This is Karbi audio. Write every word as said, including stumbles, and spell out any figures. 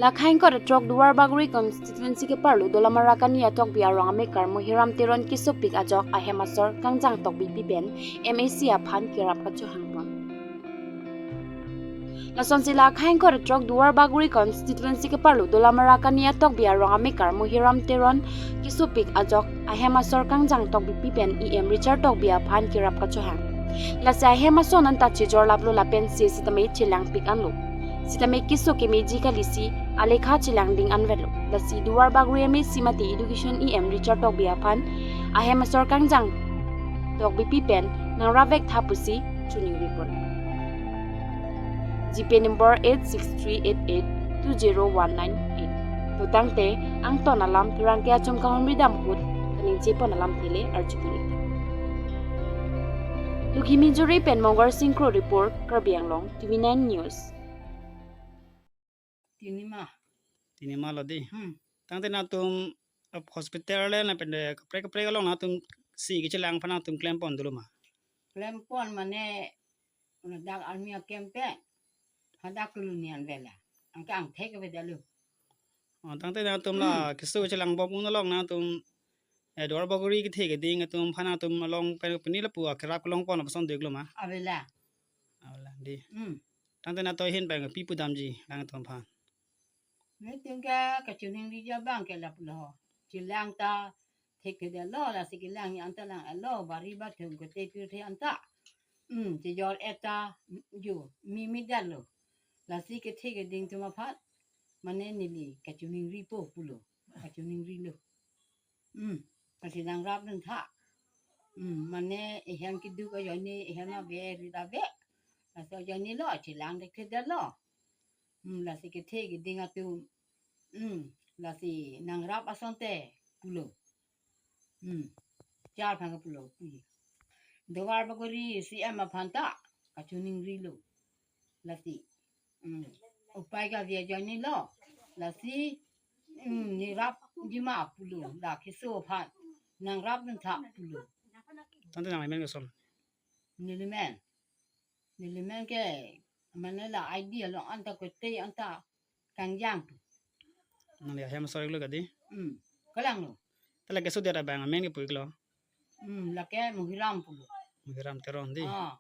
Lakha ingkoi ra throk Duar Bagori constituency keparlo Dolamara Kani Atokbi arong amekar Muhiram Teron kesopik ajok ahem asor kangjang tokbi pipen M A C aphan kerap kachohangpon. Lasonsi lakha ingkoi ra throk Duar Bagori constituency keparlo Dolamara Kani Atokbi arong amekar Muhiram Teron kesopik ajok ahem asor kangjang tokbi pipen E M Richard Tokbi aphan kerap kachohang. Lasi ahem ason anta chejor laplo lapensi sitame chelangpik anlo. Sitame keso kemeji kalisi alekha chelangding anvetlo. Lasi Duar Bagori M A C mate Education E M Richard Tokbi aphan ahem asor kangjang tokbi pipen nangrap vek tha pusi choningri pon. G P number eight six three eight eight two zero one nine eight. To tangte angton alam pherangke achom kahumri dam ahut kaningje pon alamthe le arjupon ik tha. Lukhimi Juri pen Mongar Singh Kro report, Karbi Anglong T V nine News. Tinima. Tinima lo dei. Hmm. Tangte nangtum, eh, hospital le lapen de kaprek kaprek along nangtum si kechelang aphan nangtum klempon dolo ma? Klempon mane ladak army a-camp pen hadak kelu nian vela. Anke angthek avedetlo. Oh, tangte nangtum la, hmm, keso chelang bom un along nangtum, eh, Duar Bagori kethe keding atum aphan nangtum along pen pini lapu akerap kelongpon lapuson diklo ma? Avela. Avela dei. Hmm. Tangte nangtum ahin pen pi pudamji nangtum aphan? Nelitum ke kachoningri abang ke lapulo. Chelang ta thekthedetlo, lasi kelang ni anta lang-etlo, bari bathum kete pirthe anta. Hmm, chejor-et ta, jo, mimidetlo. Lasi kethe keding atum aphan mane neli kachoningripo pulo. Kachoningrilo. Hmm, lasi nangrapdun tha. Hmm, mane ehem keduk ajoine ehem ave rit ave. Lasi ajoine lo chelang thekthedetlo. Hmm, lasi kethe keding atum. Hmm, lasi nangrap asonte pulo. Hmm, char aphan ke pulo pu. Duar Bagori C M aphan ta kachoningrilo. Lasi, hmm, upai ke ave ajoine lo. Lasi, hmm, nerapji ma pulo. La keso aphan nangrapdun tha pulo. Tangte nangli men koson? Neli men. Neli men ke mane la I D along anta kote anta kangjang pu. Nangli ahem asor iklo ka dei? Hmm. Kalanglo. Te la keso det abang amen ke pu iklo? Hmm, lake Muhiram pulo. Muhiram Teron dei. Ah,